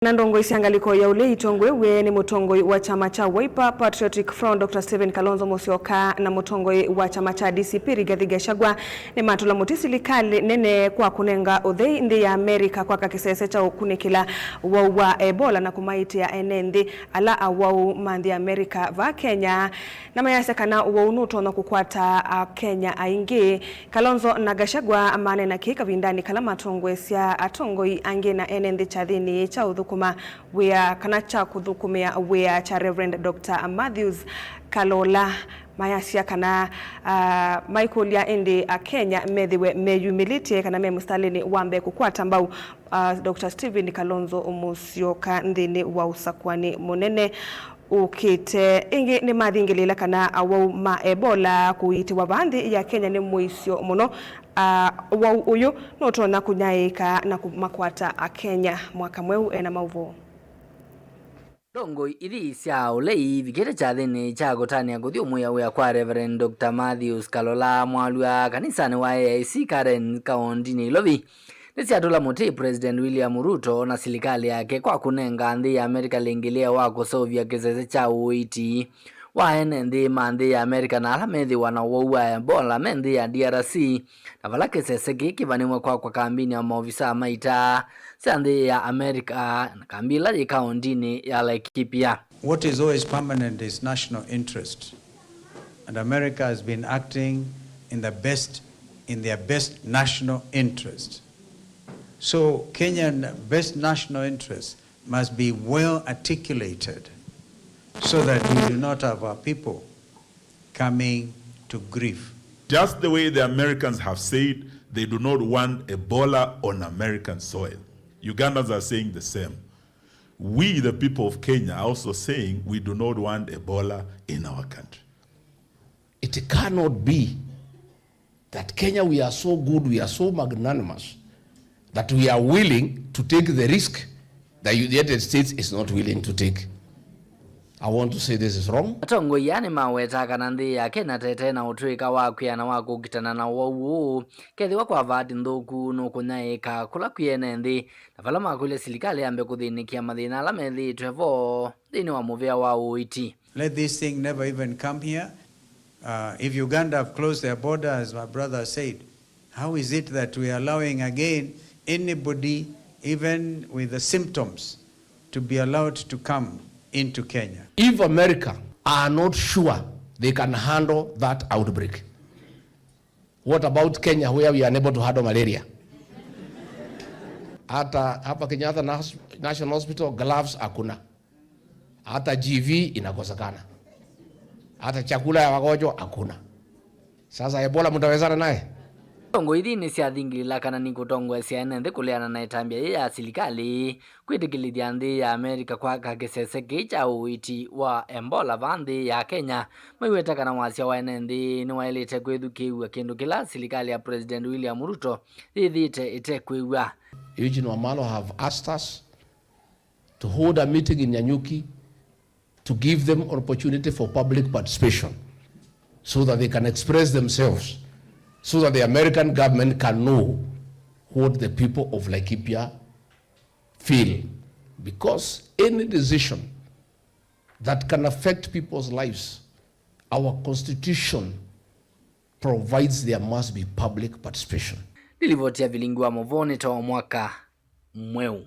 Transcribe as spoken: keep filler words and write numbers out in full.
Na ndongoi sya ngalĩko ya ũlei itongoew'e nĩ mũtongoi wa kyama kya Wiper Patriotic Front, Doctor Stephen Kalonzo Musyoka, na mũtongoi wa kyama kya D C P, Rigathi Gachagua, nĩmatũla mũtĩ silikalĩ nene kwa kũnenga ũthei nthĩ ya Amerika kwaka kĩsese kya ũkunĩkĩla wau wa Ebola na kũmaitĩa ene nthĩ ala awau ma nthĩ ya Amerika vaa Kenya. Na mayasya kana ũwau nũtonya kũkwata Akenya aingĩ. Kalonzo na Gachagua maneena kĩĩ kavindanĩ kala matongoesya atongoi angĩ na ene nthĩ kyathĩnĩ kya ũthũkũma wĩa kana kya kũthũkũmĩa wĩa kya Reverend Doctor Matthews Kalola. Mayasya kana, ah, maikũlya ĩndĩ Akenya methĩwe meyumĩlĩtye kana me mũsitalĩnĩ wa mbee kũkwata mbau, ah, Doctor Stephen Kalonzo Musyoka nthĩnĩ wa ũsakũani mũnene ũkĩte. Ĩngĩ nĩmathingĩlĩĩla kana awau ma Ebola kũiitĩwa vaa nthĩ ya Kenya nĩ mũisyo mũno. Ah, ũwau ũyũ nũtonya kũnyaĩĩka na kũmakwata Akenya. Mwaka Mweũ ena maũvoo. Ndongoi ithi sya ũlei ivikĩte kyathĩnĩ kya kũtanĩa kũthyũmũĩa wĩa kwa Reverend Doctor Matthews Kalola, mwalw'a kanisanĩ wa A I C Karen kaũndĩnĩ Ilovi, nĩsyatũla mũtĩ President William Ruto na silikalĩ yake kwa kũnenga nthĩ ya Amerika lĩngĩlĩo wa kũseũvya kĩsese kya ũiiti wa ene nthĩ ma nthĩ ya Amerika na ala methĩwa na ũwau wa Ebola me nthĩ ya D R C, na vala kĩsese kĩĩ kĩvanĩw'e kwakwa kambini ya maovisaa ma ita sya nthĩ ya Amerika na kambi ĩla yĩ kaũndĩnĩ ya Laikipia. What is always permanent is national interest. And America has been acting in the best, in their best national interest. So Kenyan best national interest must be well articulated so that we do not have our people coming to grief. Just the way the Americans have said they do not want Ebola on American soil, Ugandans are saying the same. We, the people of Kenya, are also saying we do not want Ebola in our country. It cannot be that Kenya, we are so good, we are so magnanimous, that we are willing to take the risk that the United States is not willing to take. I want to say this is wrong. Atongoi aa nĩmawetaa kana nthĩ ya Kenya tete na ũtũĩka wa kwĩana wa kũkitana na ũwau ũũ, kethĩwa kwa vaati nthũku nũkũnyaĩĩka kũla kwĩ ene nthĩ, na vala makũlya silikalĩ yambe kũthĩnĩkĩa mathĩna ala methĩĩtwe vo nthĩnĩ wa mũvĩa wa ũiiti. Let this thing never even come here. Uh, if Uganda have closed their border, as my brother said, how is it that we are allowing again anybody, even with the symptoms, to be allowed to come into Kenya? If America are not sure they can handle that outbreak, what about Kenya, where we are unable to handle malaria? Hata hapa Kenyatta Nas-, National Hospital, gloves hakuna. Hata G V inakosekana. Hata chakula ya wagonjwa hakuna. Sasa Ebola mtawezana naye? Ndongoi ithi nĩsyathingĩlĩla kana nĩkũtongoesya ene nthĩ kũleana na ĩtambya yĩĩ ya silikalĩ kwĩtĩkĩlĩthya nthĩ ya Amerika kwaka kĩsese kĩĩ kya ũiiti wa Ebola vaa nthĩ ya Kenya, maiweta kana wasya wa ene nthĩ nĩwaĩlĩte kwĩthukĩĩw'a, kĩndũ kĩla silikalĩ ya President William Ruto yĩthĩĩte ĩtekwĩw'a. Eugene Wamalwa have asked us to hold a meeting in Nyanyuki to give them opportunity for public participation so that they can express themselves, so that the American government can know what the people of Laikipia feel. Because any decision that can affect people's lives, our constitution provides there must be public participation. Nĩ livoti ya Vilingi wa Mũvoo nĩ ta wa mwaka mweũ.